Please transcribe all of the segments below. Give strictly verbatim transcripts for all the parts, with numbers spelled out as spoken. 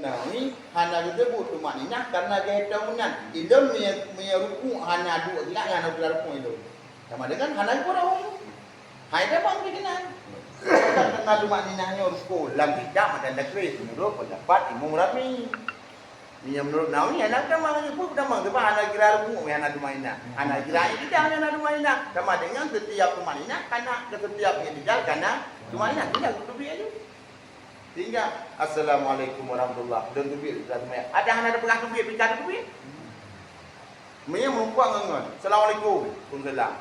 Nawawi hana geuseubuet tumakninah karena geuhitong meunan. Ilôn meunyoe, meunyoe rukuk hana duek silak, hana geukira rukuk ilôn. Sama dengan hana geukira rukuk. Hai tamong di keunan. Karena tumakninah nyoe rukun lam kitab matan takrib menurut pendapat Imam Rafi. Meunyoe menurut Nawawi hana tamong, peue tamong? Sebab hana geukira rukuk, hana tumakninah. Hana geukira i'tidal, hana tumakninah. Sama dengan setiap tumakninah kana, setiap i'tidal kana tumakninah. Tinggal tutupi aja. Sehingga, "Assalamualaikum warahmatullah." Lôn teubiet, lôn teubiet. Ada hana teupeugah teubiet, pih ka teubiet. Meunyoe meureumpok ngon, ngon, "Assalamualaikum." Waalaikumsalam.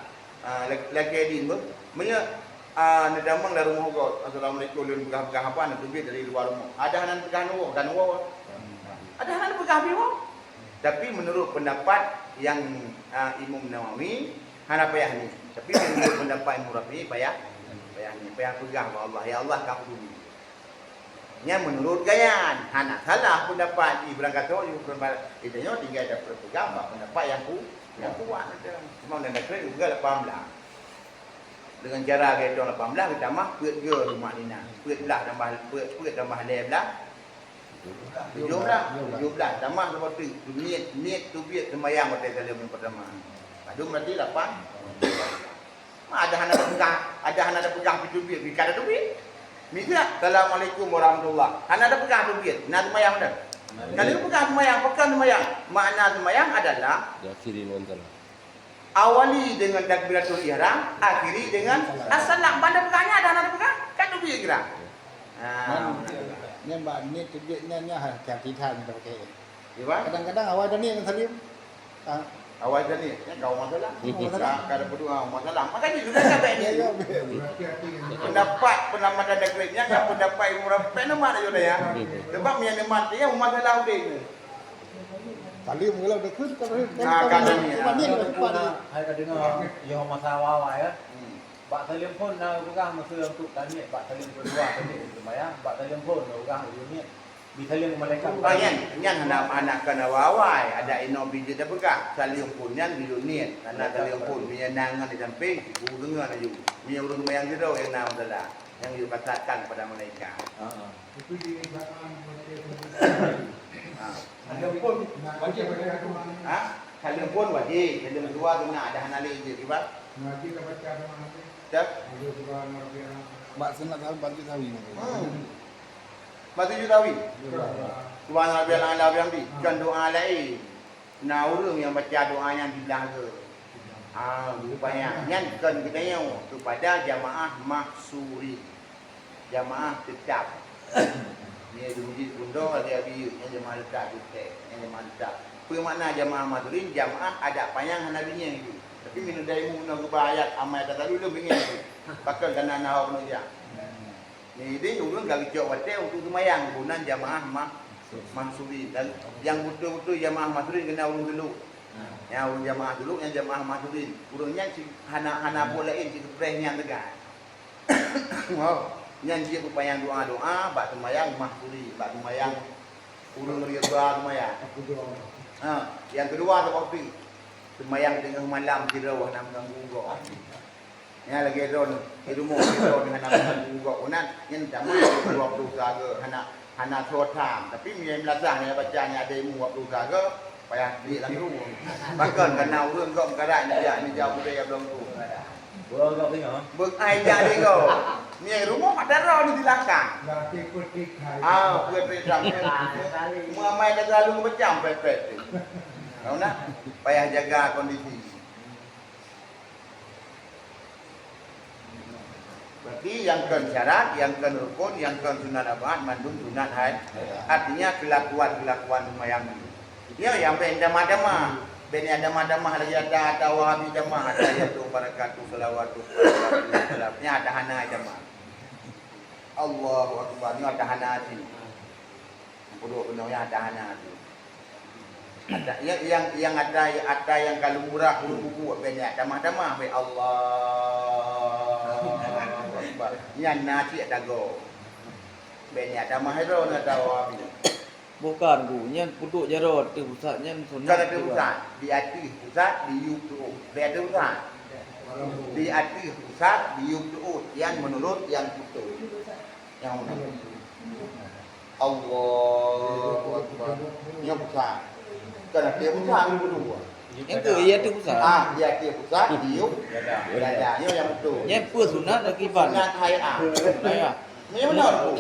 Ah, lak-, lakée din beuh. Meunyoe, ah, neudamong lam rumoh gob, "Assalamualaikum," lôn peugah-peugah haba, neuteubiet dari luwa rumoh. Ada hana teupeugah neuwoe, ka neuwoe. Ada hana teupeugah pih woe. Tapi menurut pendapat yang, ah, Imam Nawawi, hana payah niet. Tapi menurut pendapat Imam Rafi, payah, payah niet. Payah peugah bak Allah, "Ya Allah, ka peuduli." Nyan meunurot gobnyan, hana salah peundapat jih, barangkasoe jih peundapat. Geutanyoe tinggai tapeugah bak peundapat nyang ku-, nyang kuat. Cuma undang-undang keuhai geupeugah lapan blah. Deungon cara geuhitong lapan blah geutamah peuet goe tumakninah. Peuet blah tambah, peuet, peuet tambah lhèe blah, tujoh blah. Tujoh blah tamah saboh teuk. Niet, niet teubiet seumayang watèe saleuem nyang peurtama. Padub berarti lapan. Ma ada hana tapeugah, ada hana tapeugah pih teubiet, pih ka teubiet. Misal, "Assalamualaikum warahmatullah." Hana tapeugah teubiet, na seumayang dah. Kalau peugah seumayang, pakon seumayang? Makna seumayang adalah Diakhiri dengan salam. Awali dengan takbiratul ihram, akhiri dengan assalam. Pada peugah nyan ada hana tapeugah, ka teubiet kira. Ha. Nyan, nyan bak niet teubiet nyan, nyan ha, kan tidak nyan tapakai. Iya, Bang? Kadang-kadang awai taniet ngon saleuem. Ah. Awai taniet, nyan ka masalah. Ka, ka ada peudua masalah. Makanya juga sampai ni. Iya, iya, betul. Pendapat, pendapat ada klik, nyan kan pendapat Imam Rafi, nama nak jual ya? Sebab yang nama dia masalah udah ni. Saleuem kalau dah klik, kalau Nah, kan ni, cuma ah. Ni, tempat ni. Hai ka dengar, yo masa awai-awai ya. Hmm. Bak saleuem phôn na peugah masa untuk taniet, bak saleuem keudua taniet seumayang, bak saleuem phôn na peugah untuk niet. Di saleuem malaikat. Ah, nyan, nyan hana, hana kon awai-awai, adak inoe bijéh tapeugah. Saleuem phôn nyan bijéh niet, hana saleuem phôn, meunyo na ngon di sampéng, guru deungoe laju. Meunyo ureueng seumayang sidroe nyang na masalah, nyang yue kasatkan kepada malaikat. Ha, ha. Ha. Saleuem phôn wajéb. Ha? Saleuem phôn wajéb, saleuem dua sunat, dah hana lé jeuet, kiban? Wajéb tabaca doa. Dah? Bak sunat tahu, bak sunat tahu. Hmm. Bak sunat tahu. Subhana rabbiyal a'la wa bihamdi. Bukan doa laén. Na ureueng nyang baca doa nyan di blah gob. Ah, rupanya nyan kon geutanyoe, kepada jamaah mahsuri. Jamaah tetap. Ni di Masjid Bundo, di Abi, nyan jamaah tetap, di Utée, nyan jamaah tetap. Peue makna jamaah mahsurin? Jamaah adak panyang hana binyeng tu. Tapi meunurot ilmu na geuba ayat amai tatalu lom binyeng tu. Pakon kana na hok nujak. Jadi, ureueng ka geucok watée untuk seumayang, geunan jamaah mah-, mahsurin. Dan nyang beutôi-beutôi jamaah mahsurin keunan ureueng tulok. Nyang ureueng jamaah tulok, nyang jamaah mahsurin. Ureueng nyan si-, hana, hana buet laén, si geupreh nyan teuga. Wow. Nyan jeuet beupanyang doa-doa bak seumayang mahsuri, bak seumayang ureueng ridha seumayang. Ha, nyang keudua, seperti seumayang teungoh malam sidroe hana meuganggu gob. Nyan lagée droeneuh, di rumoh sidroe hana meuganggu gob, nyan, nyan tamah dua ploh saga, hana, hana soe tham. Tapi meunyoe meulasah nyan baca nyan ada ilmu dua ploh saga, payah jeuet lam rumoh. Bahkan kana ureueng gob meukarat nijak, nijak budaya belom tu. Beu gob singoh. Beu ai jak di gob. Meunyoe rumoh ada roh ni silakan. Ah, peuet peue. Muamai dah selalu macam pepet tu. Tahu nak? Payah jaga kondisi. Berarti nyang kon syarat, nyang kon rukun, nyang kon sunat abad, mandum sunat hai. Artinya kelakuan-kelakuan seumayang nyoe. Nyoe nyang bèk tamah-tamah. Bèk tamah-tamah lagée ata, ata Wahabi tamah, ata ya tu barakatuh, salawatu, salawatu, salam. Nyoe ata hana tamah. Allahu Akbar, nyoe ata hana cit. Peuduek keunoe nyan ata hana tu. Ata, nyang, nyang, nyang ata, ata nyang ka lumrah ureueng bubuet, bèk nyan tamah-tamah, bèk Allahu Akbar. Nyan na cit ata gob. Bèk nyan tamah droe na tawa. Bukan, Bu. Nyan peuduek jaroe ateueh pusat nyan sunat. Bukan ateueh pusat. Di ateueh pusat, di yup tu'uh. Bèk ateueh pusat. Di ateueh pusat, di yup tu'uh. Nyan menurut nyang putôh. Nyang mana? Allahu Nyoe pusat. Kan ada pusat, ada dua. Nyang ke, iya tu pusat. Ah, iya tu pusat, dia dada. Nyoe yang betul. Nyang peue sunat dan kiban. Sunat hai'ah. Hai'ah. Nyoe mana tu?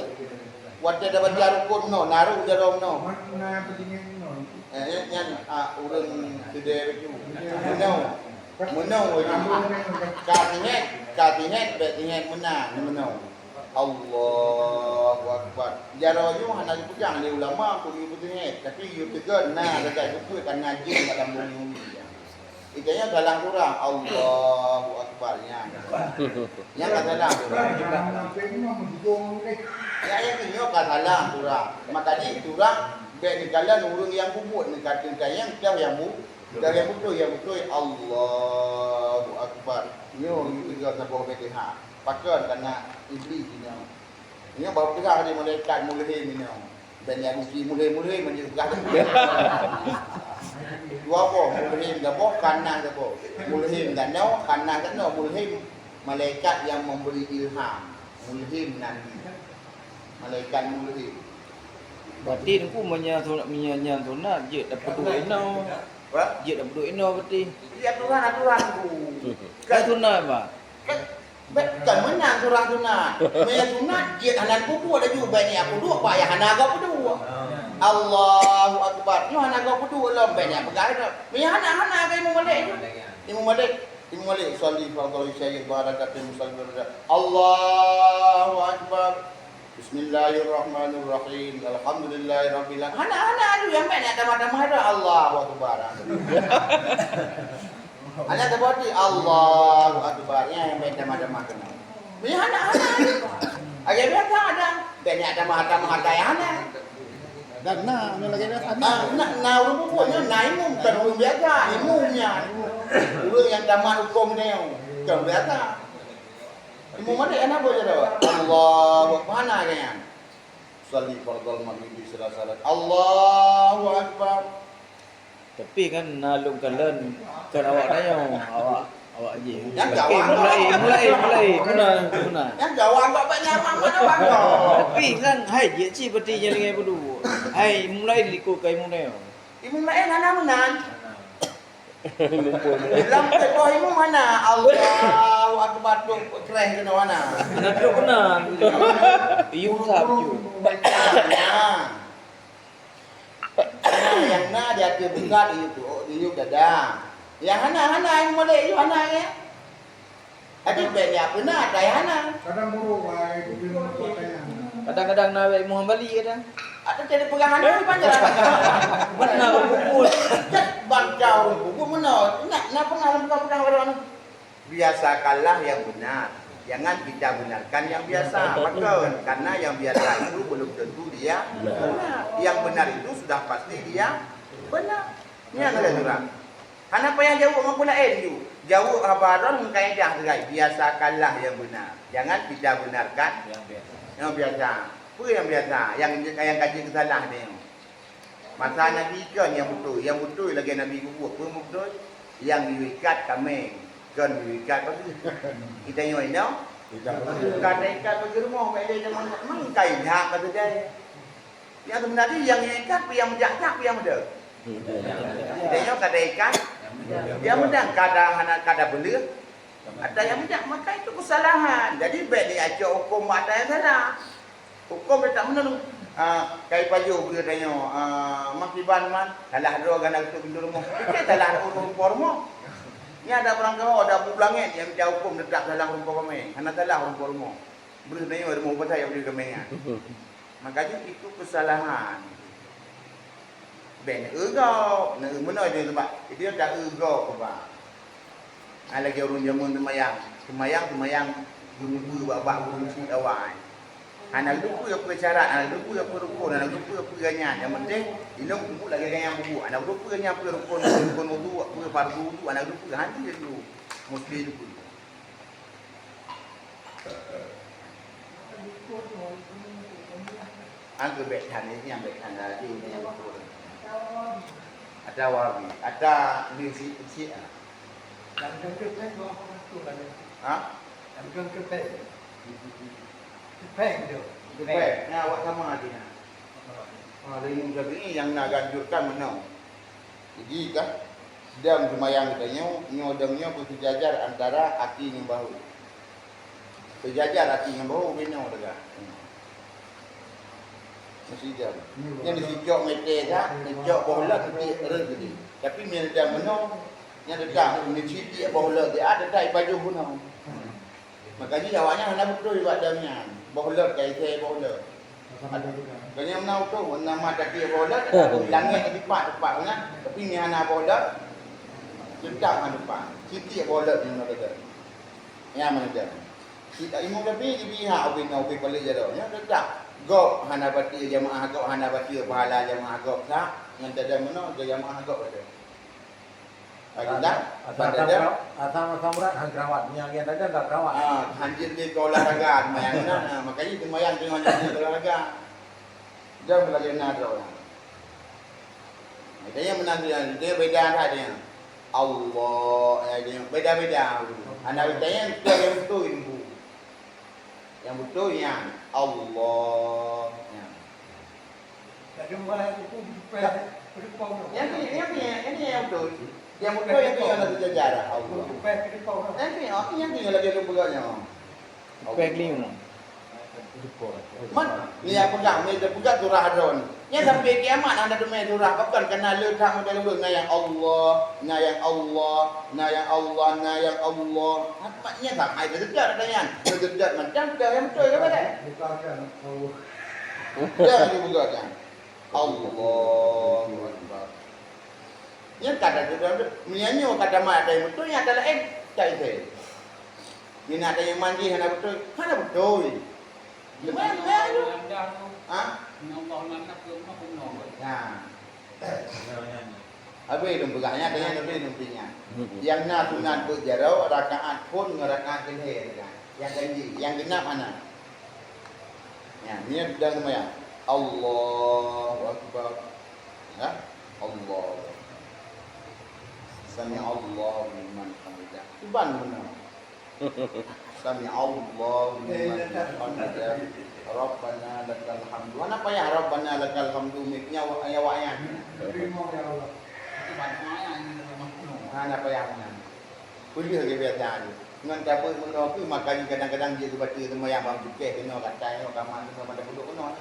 Watèe dah baca rukun no, naruh jaroe no. Eh, nyan, nyan, ah, ureueng sideh tu. No. Meunoe, ka teuhét, ka teuhét, bèk teuhét meunan, meunoe. Allahu Akbar. Jaroe nyoe hana geupeugah lé ulama keu geupeuteunhét, tapi geuteugon na gata geupeuet ka na jén lam bumoe nyoe. Geutanyoe salah surah, Allahu Akbar, nyan. Nyan ka salah surah. Ya, ya, nyoe ka salah surah. Maka di surah bèk neukalon ureueng nyang peubuet, neukalon nyang teuh nyang bu-, Dari yang beutôi, yang beutôi, Allahu Akbar. Nyoe geuteuga saboh Fatihah. Pakon kana Iblih nyoe. Nyoe baru peugah di malaikat mulhim nyoe. Dan yang uji mulhim-mulhim aja peugah. Dua boh, mulhim saboh, khannas saboh. Mulhim dan nyoe, khannas dan nyoe, mulhim malaikat yang memberi ilham. Mulhim Nabi. Malaikat mulhim. Berarti Teungku meunyoe sunat, meunyoe nyan sunat, jeuet tapeuduek inoe. Apa? Jeuet tapeuduek inoe berarti. Iya, aturan, aturan tu. Kan sunat, Pak? Kan, be-, kan meunan aturan sunat. Meunyoe sunat, jeuet hana peuduek laju, bèk niat peuduek, bak nyang hana gop peuduek. Allahu Akbar. Nyoe hana gop peuduek lom, bèk niat peugah inoe. Meunyoe hana, hana ka Imam Malik tu. Imam Malik, Imam Malik, "Shalli fardhal isya'i barakatil musalli barada." Allahu Akbar. Bismillahirrahmanirrahim. Alhamdulillahirabbil alamin. Hana, hana, aduh, nyang bèk tamah-tamah dah. Allahu Akbar. Hana seperti Allahu Akbar. Nyang bèk tamah-tamah keunoe. Ni hana, hana, aduh. Agak biasa ada. Bèk tamah-tamah ada nyang hana. Dan na, na lagèe biasa na. Ah, na, na ureueng peubuet nyan, na imum, bukan ureueng biasa, imum nyan. Ureueng nyang tamat hukôm nyan, bukan biasa. Imum Malik hana buet jaroe. Allahu Akbar, hana lagèe nyan. Shalli fardhal maghribi salasa rakat. Allahu Akbar. Tapi kan na lôn kalon, kan awak tanyoe, awak, awak jih. Nyang Jawa. Okey, mulai, mulai, mulai. Muna, muna. Nyang Jawa anggap banyak amat awak tu. Tapi kan, hai, jeuet cit berarti nyang dengan peuduek. Hai, mulai di likot kai muna. Imum laén hana meunan. Lupa. Lam teuboh imum hana. Allahu Akbar tu kreh keunoe hana. Hana trok keunan. Iyup sab, iyup. Nah. Nah, nyang na di ateueh bukat, iyup duek, iyup dada. Nyang hana, hana, nyang molek iyup hana, ya. Tapi bèk nyak peuna, ata nyang hana. Kadang buruk, wahai, di rumah kota yang hana. Kadang-kadang na wek Muhammad Ali kadang. Atau jadi pegang hana, panjang. Benar, betul. Cek bangka ureueng peubuet meunoe. Nak, nak peugah lam pegang-pegang barang ni. Biasakanlah yang benar. Jangan kita benarkan yang biasa. Pakon? Karena yang biasa itu belum tentu dia benar. Yang benar itu sudah pasti dia benar. Nyan lagèe nyan. Hana payah jaweueb ngon peue laén ju. Jaweueb haba droen ngon kaedah keuhai. Biasakanlah yang benar. Jangan kita benarkan yang biasa. Yang biasa. Peue nyang biasa? Nyang, nyang ka jeuet keu salah nyoe. Masa Nabi kon nyang beutôi, nyang beutôi lagèe Nabi geubuet, peue beutôi? Nyang geuyue ikat kaméng, kon geuyue ikat bageue. Geutanyoe inoe, ka taikat bageue rumoh, bèk lé jameun, memang ka ikat bageue jai. Nyang seubeuna jih nyang geuyue ikat, peue nyang meujak-jak, peue nyang meudeuh. Geutanyoe ka taikat, nyang meudeuh, ka ta hana, ka tapeuleueh, ata nyang meujak, maka itu kesalahan. Jadi, bèk jiacok hukôm bak ata nyang salah. Hukôm teutap meunan, ah, kai pajoh breueh tanyoe, ah, mak kiban man, salah droe gana geutuk pintoe rumoh. Itu salah ureueng po rumoh. Nyan ada barang kaho, ada bu langèt nyang mita hukôm teutap salah ureueng po kaméng. Hana salah ureueng po rumoh. Breueh tanyoe rumoh pasai nyang breueh kaméng nyan. Maka jih itu kesalahan. Bèk neueu gob, neueu meunoe jih teuma. Jadi, ta eu gob keubah. Hai lagèe ureueng jameun seumayang. Seumayang, seumayang geumeupeue bak-bak ureueng chik awai. Hana geuteupeue peue syarat, hana geuteupeue peue rukon, hana geuteupeue peue nyan. Nyang penting, inong peubuet lagèe nyang peubuet. Hana geuteupeue nyan peue rukon, rukon wudu, peue fardu wudu, hana geuteupeue. Hana geuteupeue. Mesti geuteupeue. Angkeu bèk that, nyang bèk that laju nyang ukur. Ata wabi, ata di si, si, ah. Ha? Kepeng. Kepeng. Nah, awak sama lagi nah. Ha, lé Imam Syafi'i nyang na geuanjurkan meunoe. Jikah dam seumayang geutanyoe, nyoe dam nyoe beuseujajar antara aki ngon bahu. Seujajar aki ngon bahu binoe teuka. Meusidam. Nyan disicok mete that, dicok boh leuet, tiek reuet tadi. Tapi meunyo dam meunoe, nyan teutap, meusitiek boh leuet, dia teutap ipajoh bunoe. Maka jih awaknyan hana beutôi bak dam nyan. Boh leuet ka isé boh leuet. Gobnyan meunan utôh, nama taki boh leuet, langét ka dipat teumpat meunan. Tapi meunyo hana boh leuet, teutap hana teumpat. Sitiek boh leuet nyan meunan. Nyan meunan. Imam Syafi'i geupihak ubé nyoe, ubé paleng jaroe nyan teutap. Gob hana bateue jamaah gob, hana bateue pahala jamaah gob that, ngon tadam meunoe, jamaah gob ada. Lagi dah? Asai, asai, asai, asai urat han keurawat. Nyang, nyang tajam ka keurawat. Ah, hanjeuet lé keu olahraga, seumayang na. Ah, makajih seumayang teungoh hanjeuet lé keu olahraga. Jangan lagèe na droe. Makajih meunan dia, dia beda dah dia. Allah, eh, dia beda-beda. Anak kita yang betul, yang betul ilmu. Yang betul yang Allah. Yang Nyang ni, nyang ni, nyang ni nyang beutôi. Nyang beutôi nyang ni nyang na seujajar, Allah. Nyang ni, oh, nyang ni nyang lagèe lôn peugah nyoe. Upèe kelieng. Man, ni nyang peugah, ni nyang peugah surah droe. Nyan sampai kiamat hana teumè surah, pakon kana le that model ureueng na nyang Allah, na nyang Allah, na nyang Allah, na nyang Allah. Mat nyan sampai teudeudot ata nyan. Teudeudot macam tu nyang beutôi ke padan? Bukan Allah. Dah dibuka kan? Allahu Akbar. Nyan kata tu, meunyoe nyoe kata mak ada yang betul, yang ada lain, tak ada. Dia nak ada yang mandi, hana betul, hana betul. Gimana, gimana tu? Ha? Nah. Habis dong peugah nyan, tanya tadi dong tanya. Yang na sunat beujaroe rakaat phon ngon rakaat keu lhèe kan. Yang ganjil, yang genap hana. Ya, niat dan sembahyang. Allahu Akbar. Ya, Allah. Sami Allahu liman hamidah. Iban benar. Sami Allahu liman hamidah. Rabbana lakal hamdu. Hana payah Rabbana lakal hamdu. Mik nyawa, nyawa nyan. Hana payah benar. Peuleueh lagèe biasa nyoe. Ngon tabeuet meunoe kheueh, makajih kadang-kadang jeuet geubaca seumayang bang cukéh keunoe, gatai nyoe, kama keunoe, pada pudok keunoe.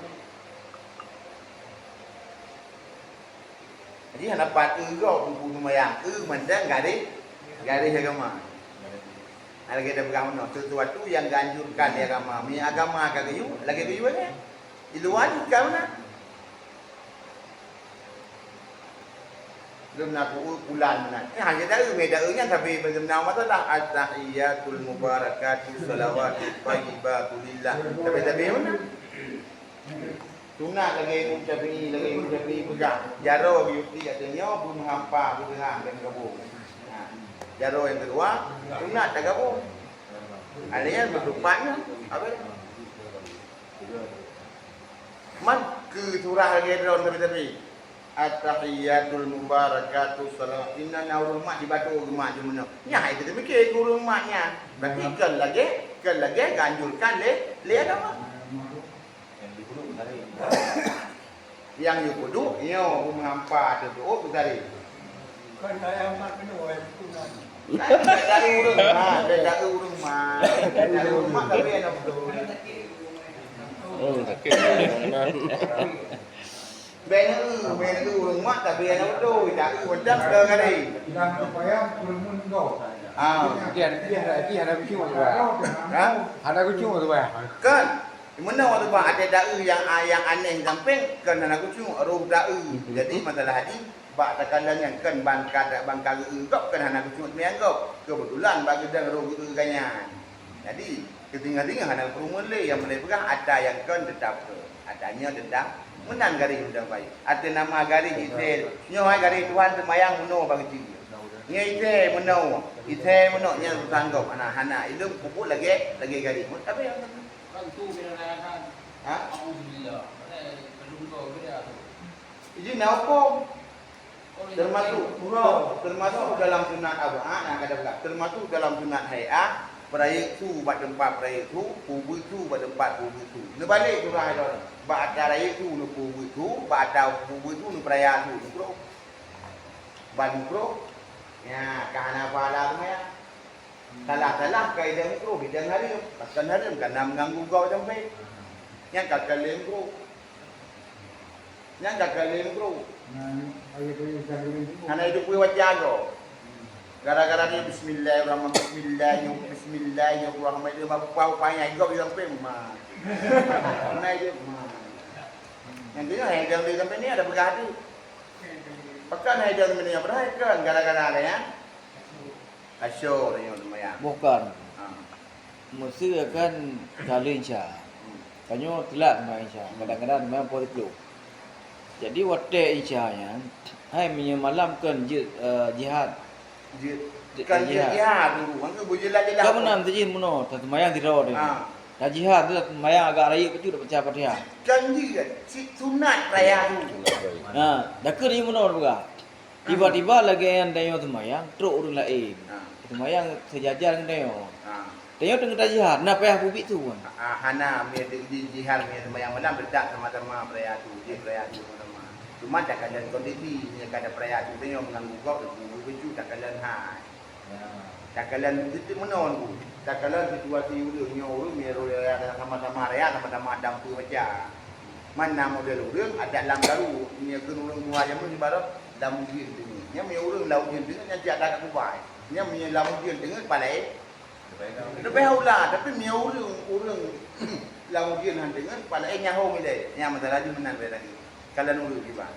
Jadi hana pat eu gob buku seumayang, eu mantong garéh, garéh agama. Nah, lagèe tapeugah meunoe, sesuatu yang dianjurkan di agama. Meunyo agama ka geuyue, lagèe geuyue nyan. Di luwa nyan ka meunan. Lôn na kueu pulan meunan. Nyan hana taeu, meudaeu nyan sabe bagaimana masalah. At-tahiyyatul mubarakatuh shalawatut thayyibatu lillah. Sabe-sabe meunan. Sunat lagèe Imam Syafi'i, lagèe Imam Syafi'i peugah. Jaroe geuyue tiek ateueh nyoe, beumeuhampa, beudeuhang dan gabong. Nah, jaroe nyang keudua, sunat tagabong. Alèh nyan beutupat nyan, habéh. Man keu surah lagèe droe sabe-sabe. At-tahiyyatul mubarakatuh shalawat. Inna na ureueng mak jibaca ureueng mak jimeunoe. Nyan hai teumiké keu ureueng mak nyan. Berarti kon lagèe, kon lagèe geuanjurkan lé, lé agama. Nyang yue peuduek, nyoe beumeuhampa ateueh peuet beutari. Kon ayam mak keunoe, eh, tunan. Beda ureueng mak, beda ureueng mak. Beda ureueng mak, tapi aneuk beutôi. Oh, sakit. Beda, beda ureueng mak, tapi aneuk beutôi. Tak, macam ke kali. Bilang supaya peureumeun kau. Ah. Dia, dia, dia ada kucing, Pak. Ha? Ada kucing, Pak. Kan? Meunoe teuma até da'i nyang, nyang aneh sampéng kon hana khusyuk, roh da'i. Jadi masalah haji bak takalon nyan kon ban ka, ban ka geu-eu gob kon hana khusyuk teuma gob. Keubeutulan bak geudong roh geu-eu gobnyan. Jadi, keu singoh-singoh hana peurumoh lé nyang meulai peugah atra nyang kon teutap kon. Atra nyoe teutap meunan garéh meunan baik. Atra nama garéh Israel. Nyoe hai garéh Tuhan teumayang meunoe bak geuchik. Nyoe Israel meunoe. Israel meunoe nyan sanggob hana, hana ileuem pupuk lagèe, lagèe garéh. Tapi Kan tu bila rayakan. Ha? Alhamdulillah. Padahal belum kau bila tu. Jadi na hukum. Termasuk, termasuk dalam sunat ab'ad, nah, kata pula, termasuk dalam sunat hai'ah, Peurayeuk su bak teumpat peurayeuk su, peubeuet su bak teumpat peubeuet su. Neubalek surah droe. Bak ata rayeuk su neupeubeuet su, bak ata peubeuet su neupeuraya su, neukrôh. Ban neukrôh, nyan ka hana pahala seumayang. Salah-salah ka idang neukrôh, idang hareuem. Pakon hareuem, kareuna meuganggu gob sampoe. Nyan ka keu lheueh neukrôh. Nyan ka keu lheueh neukrôh. Hana jiteupeue baca gob. Gara-gara dia bismillahirrahmanirrahim, bismillahirrahmanirrahim, dia mabuk pau panyai gob dia sampai ma. Mana dia ma. Yang dia hai dia sampai ni ada peugah tu. Pakon hai dia sampai ni, padahai kan gara-gara dia ya. Asyur dia seumayang. Bukan. Ha. Meusé kan ka lheueh Isya. Hmm. Tanyoe teulat seumayang Isya. Hmm. Kadang-kadang seumayang poh siplôh. Jadi watèe Isya nyan, hai meunyoe malam kan jeuet, eh, jihad. Jeuet. Jeuet kan jihad. Jihad dulu. Maka berjelas-jelas. Ka meunan teuh jih meunoe, taseumayang sidroe teuh. Ha. Tajihad tu taseumayang agak rayeuk bacut, tapeubaca Fatihah. Kan jeuet, si sunat raya tu. Ha, dakeuh jih meunoe peugah. Tiba-tiba lagèe nyan tanyoe seumayang, trok ureueng laén. Ha. Seumayang seujajar ngon tanyoe. Ha. Tanyoe teungoh tajihad, na payah peubiet su kan? Ha, hana, meunyoe di, di jihad, meunyoe seumayang malam, teutap sama-sama peuraya su, jih peuraya su sama-sama. Cuma takalon kondisi, meunyoe ka ada peuraya su, tanyoe meuganggu gob, ganggu bacut, takalon hai. Takalon teuteuk meunoe Teungku. Takalon situasi ureueng nyoe, ureueng meunyoe raya sama-sama raya, sama-sama dam peue baca. Man na model ureueng adat lam garu, meunyoe kheun ureueng tuha jameun ibarat lam ujeuen teungeut. Nyan meunyoe ureueng lam ujeuen teungeut nyan cit adak kubai. Nyan meunyoe lam ujeuen teungeut palai leubeh aula, tapi meunyoe ureueng, ureueng lam ujeuen han teungeut palai nyahong ilèe. Nyan masalah jih meunan bèk lagèe. Kalon ureueng kiban.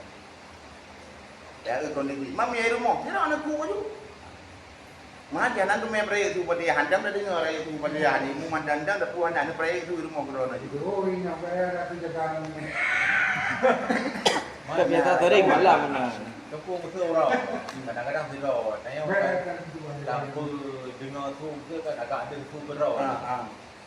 Ya, eh, kondisi. Mam ya rumoh, sira aneuk ku aju. Mah, jangan tu main proyek tu pada handam dah dengar proyek tu pada ni. Mu mandang dah, dah puan dah proyek tu rumoh kena aju. Oh, ini apa ya, dah tu jaga. Kau biasa sering malam mana? Tepung betul orang. Kadang-kadang sira. Tanya orang. Lampu dengar tu ke kan agak ada tu berau. Ah, ah.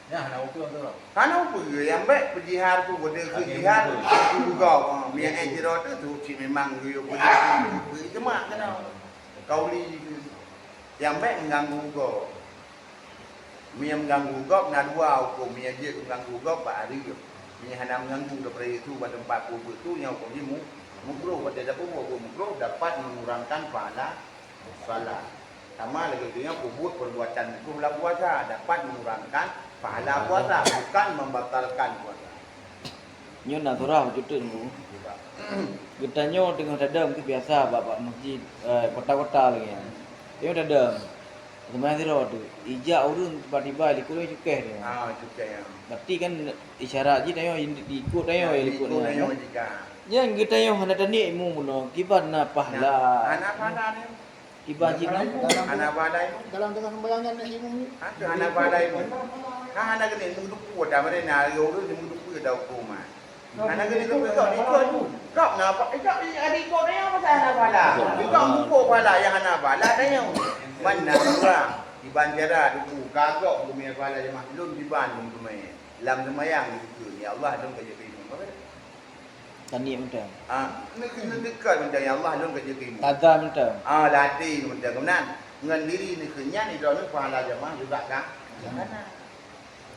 Nyan hana ukeue tu. Hana ukeue, nyang bèk peujihad tu, beudeuh keu jihad, tu gob. Ha, meunyo ék sidroe tu, tu cit memang geuyue beudeuh keu jeumak keunoe. Kauli tu. Nyang bèk meuganggu gob. Meunyo meuganggu gob, na dua hukôm. Meunyo jeuet meuganggu gob, bak hareuem. Meunyo hana meuganggu, daripada itu, bak teumpat peubeuet tu, nyan hukôm jih mu-, mukruh. Watèe tapeubuet mukruh, dapat mengurangkan pahala Salat. Sama lagèe geuh nyan peubuet perbuatan makruh lam puasa dapat mengurangkan pahala puasa, bukan membatalkan puasa. Nyoe na surah beutôi nyoe. Geutanyoe teungoh tadong tu biasa bak, bak masjid, eh, kota-kota lagèe nyan. Nyoe tadong. Seumayang sidroe tu. Ijak ureueng tiba-tiba likot nyoe cukéh tu. Ah, cukéh, ya. Berarti kan isyarat jih tanyoe di, diikot tanyoe ya, likot nyoe. Nyan geutanyoe hana taniet ilmu meunoe, kiban na pahala. Nah, hana pahala ni. Iban cit. Hana balai. Dalam tengah sembahyang nyan nak imum ni. Ha, hana balai. Ha, hana keuneuk meudupeue dah, meunan na ureueng meudupeue dah huköman. Hana keuneuk dupeue kau, ikot tu. Kau na apa? Ikot ni ada ikot dia apa saya hana bala. Ikot buku bala yang hana bala tanya. Mana orang? Iban cara duku kagok gumi bala jemaah lôn diban lôn kemai. Lam sembahyang duku ni Allah lôn kerja imum. Taniet mantong. Ah, neuk-, neuk-, neukheun mantong, "Ya Allah, lôn ka jeuet keu imum." Taza mantong. Ah, latih mantong. Keunan, ngon diri neukheun nyan, droeneuh pahala jamaah juga ka. Ka na.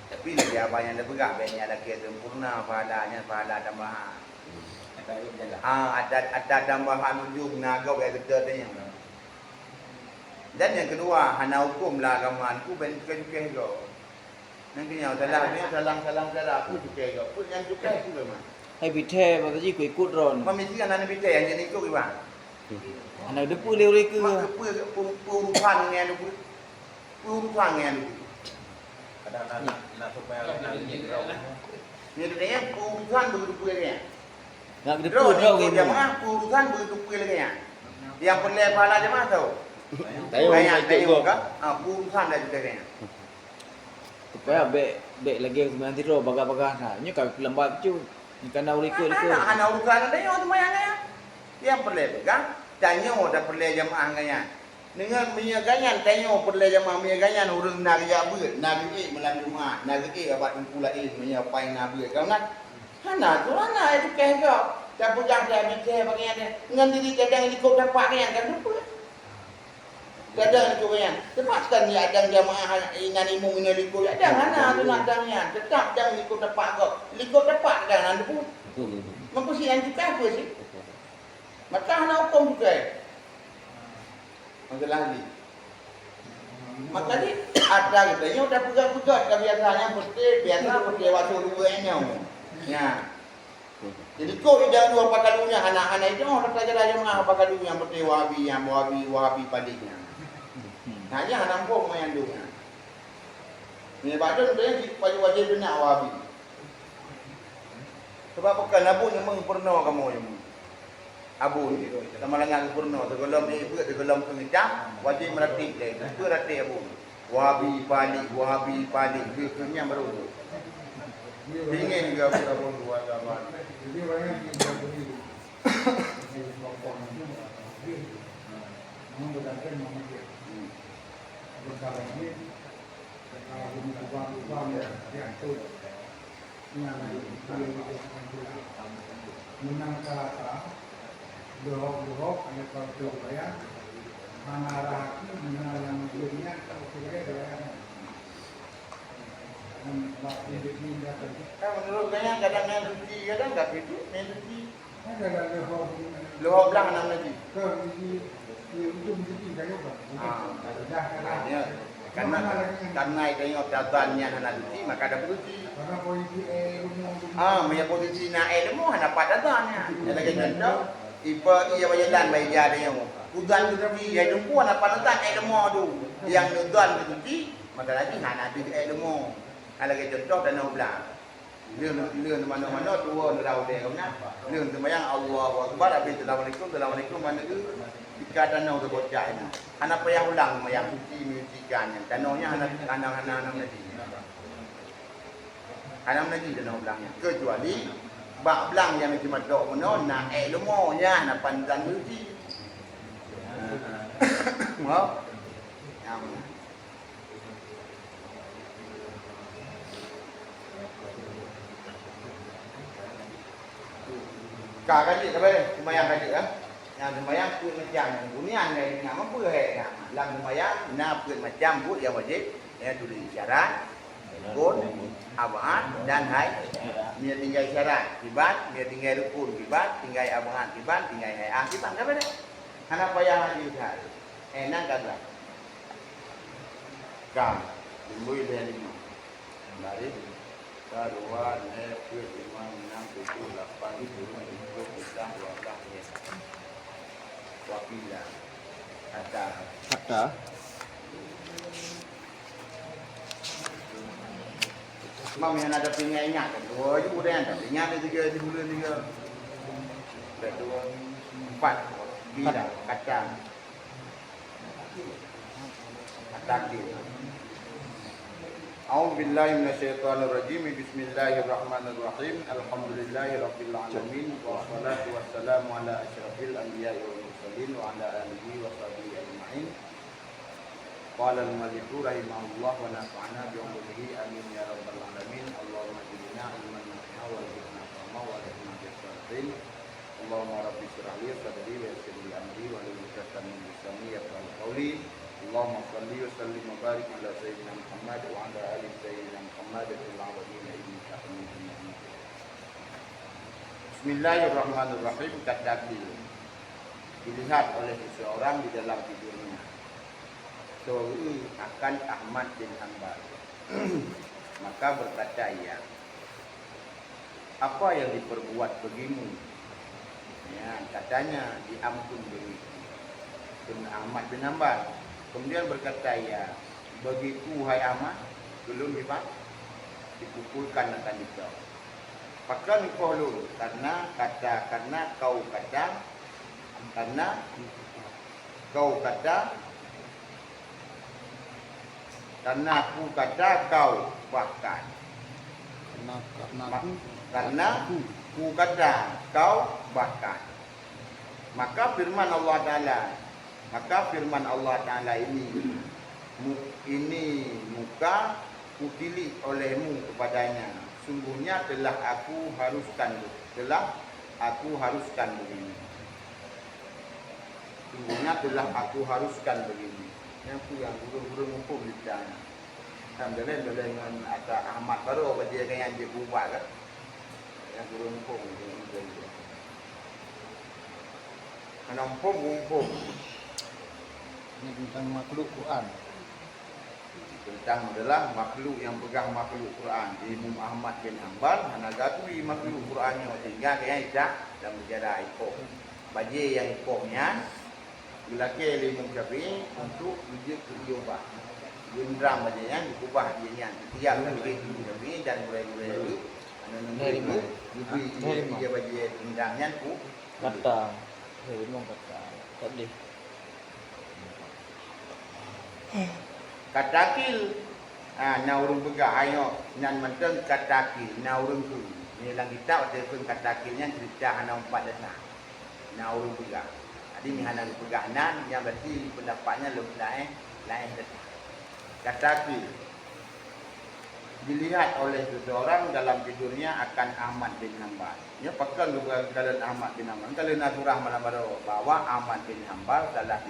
Tapi lagèe abang nyang neupeugah, bèk nyan lakèe sempurna pahala nyan, pahala tambahan. Ah, ada, ada tambahan ujong na gob ya beutôi nyan. Dan nyang keudua, hana huköm lam agama, ku bèk cukai-cukai gob. Nyan keuh nyoe salah, nyoe salah, salah cara. Peue cukai gob? Peue nyang cukai peue mah? Hai bithèe, bak jih ku ikot droen. Mami sih aneuk bithèe, nyang ikot iban. Aneuk deuk peue lé ureueng ikot. Mak peue, peue, peue urusan nyan deuk peue? Peue urusan nyan deuk peue? Kadang na, na, na supaya na. Nyan deuk nyan peue urusan deuk peue nyan? Nak deuk peue droen ikot jamaah, peue urusan deuk peue lagèe nyan? Nyang peureulèe pahala jamaah tau. Tayong, tayong, tayong kan? Ah, peue urusan dah deuk nyan. Supaya bèk, bèk lagèe seumayang sidroe bagah-bagah na. Nyoe ka lambat bacut. Nyoe ka na ureueng ikot-ikot. Hana, hana urusan tanyoe seumayang nyan. Nyang peureulèe peugah, tanyoe dah peureulèe jamaah ngon nyan. Deungon meunyoe gobnyan tanyoe peureulèe jamaah, meunyoe gobnyan ureueng na geujak beuet, na geuék malam Jumat, na geuék bak teungku laén meunyoe paih na beuet. Gobnyan hana tu hana ék tukéh gob. Tapeujang teuh abéh teuh bak nyan teuh. Ngon diri gadang likot tampak nyan kan lupa. Kadang tu kan, tepat kan ya, kadang jamaah inan imum ina likot, kadang hana tu nak dang nyan, tetap dang likot tepat kok. Likot tepat kadang nan tu. Mengkusi yang juga apa sih? Maka hana hukum juga. Masalah ni. Maka ni, ada kita nyoe dah peugah-peugah ka biasanya beutôi, biasa beutôi waktu dua nyoe. Ya. Jadi kok idang dua pakalunya anak-anak itu, oh, kata jalan jemaah pakalunya beutôi Wahabi, yang Wahabi, Wahabi paliknya. Nah, ini anak pun main dunia. Ni badan tu yang wajib-wajib benak Wahabi. Sebab bukan Abu nyemeng purno kamu nyemeng. Abu ni, sama dengan purno, segolom ibu, segolom pengecam, wajib meratik deh. Itu ratik Abu. Wahabi balik, Wahabi balik, dia tu nyam baru. Ingin ke Abu Abu buat zaman? Hmm. Kan menurut kalian kadang main suci, kadang tak itu main suci. Leuho blang hana meunajih. Ah, ya. Karena, karena tanyoe tazan nyan hana suci, maka ada suci. Ah, meunyo posisi na ilmu hana pat tazan nyan. Ya, lagi contoh, ipa iya bajalan bak ija tanyoe. Uzan suci, ya jumpa hana pat tazan ilmu tu. Yang uzan suci, maka lagi hana ada ilmu. Lagi contoh tanyoe blang. Lheueh, lheueh manoe-manoe tuwo neurau lé gobnyan. Lheueh seumayang, Allahu Akbar, habéh assalamualaikum, assalamualaikum, manoe geuh tika tanoh geubocah nyan. Hana payah ulang seumayang suci menyucikan nyan. Tanoh nyan hana, hana, hana, hana meunajih. Hana meunajih tanoh blang nyan. Keucuali bak blang nyang meucuma tok meunoe na ék leumo nyan hana pantan meunajih. Mo? Nyan meunan. Ka, ka jeuet, ka beureh. Seumayang ka jeuet, eh. Nyang seumayang peuet macam nyan. Bunian ka ingat, mampu hai ingat. Lam seumayang na peuet macam buet nyang wajéb, iaitu isyarat, rukun, ab'ad, dan hai. Meunyo tinggai isyarat, kiban, meunyo tinggai rukun, kiban, tinggai ab'ad, kiban, tinggai hai'ah, kiban. Ka beureh. Hana payah lagi usah. Eh, nyan ka beureh. Ka, lumbôi lhèe limong. Baréh, ka dua, lhèe, peuet, limong, nam, tujoh, lapan, sikureueng, siplôh, meunan, dua blah, lhèe. Wapila. Kata. Kata. Cuma meunyo na tapeuingat-ingat kan. Dua ju udah tapeuingat di tiga, di buleuen tiga. Dah dua, empat. Bila. Kata. Takbir. A'udzubillahi minasyaitonirrajim. Bismillahirrahmanirrahim. Alhamdulillahirabbil alamin. Wassalatu wassalamu ala asyrafil anbiya'i wal mursalin wa ala alihi wa sahbihi ajma'in. Qala al-muallifu rahimahullah wa nafa'ana bi ulumihi amin ya rabbal alamin. Allahumma zidna ilman nafi'a warzuqna fahma wa alhiqna bis shalihin. Allahumma rabbi shrah li sadri wa yassir li amri wahlul 'uqdatam min lisani yafqahu qawli. Allahumma shalli wa sallim wa barik ala sayyidina Muhammad wa ala ali sayyidina Muhammad fil alamin innaka Hamidum Majid. Bismillahirrahmanirrahim. Kata beliau, dilihat oleh seseorang di dalam tidurnya, seuri akan Ahmad bin Hanbal. Maka berkata ia, "Apa yang diperbuat bagimu?" Ya, katanya, "Diampun demi Ahmad bin Hanbal." Kemudian berkata ia, "Bagiku, hai Ahmad, ulôn dipa-, dipukulkan akan dikau." Pakon dipoh lôn? Karena kata, karena kau kata, karena kau kata, karena ku kata kau bahkan. Karena, karena Ma-, ku, karena ku, ku kata kau bahkan. Maka firman Allah Taala, maka firman Allah Taala ini, mu-, ini muka kutilik olehmu kepadanya. Sungguhnya telah aku haruskan, telah aku haruskan begini. Sungguhnya telah aku haruskan begini. Nyang peue nyang gurèe-gurèe muphom di tan. Kan dalem-dalem ngon ata Ahmad baroe bajèe nyan jeuet beubat kan. Nyang gurèe muphom, nyang gurèe muphom. Hana muphom, muphom. Ini tentang makhluk Quran. Tentang adalah makhluk nyang peugah makhluk Quran. Imam Ahmad bin Hanbal hana geuakui makhluk Quran nyoe sehingga gobnyan ijak lam penjara ikoh. Bajèe nyang ikoh nyan geulakèe lé Imam Syafi'i untuk geujeuet keu ubah. Geundram bajèe nyan, geukubah bajèe nyan. Setiap kali Imam Syafi'i dan gurèe-gurèe geuh, aneuk-aneuk geuh, geubri ija bajèe geundram nyan ku kata. Hei, memang kata. Tak boleh. Katakil. Ha, na ureueng peugah, ayo, nyan mantong katakil, na ureueng kheun. Nyoe lam kitab watèe kheun katakil nyan cerita hana umpat desya. Na ureueng peugah. Jadi, nyoe hana geupeugah nan, nyan berarti pendapat nyan lom laén, laén desya. Katakil. Dilihat oleh seseorang dalam tidurnya akan Ahmad bin Hanbal. Nyoe pakon geupeugah kalon Ahmad bin Hanbal, kalon na surah malam baroe bahwa Ahmad bin Hanbal salah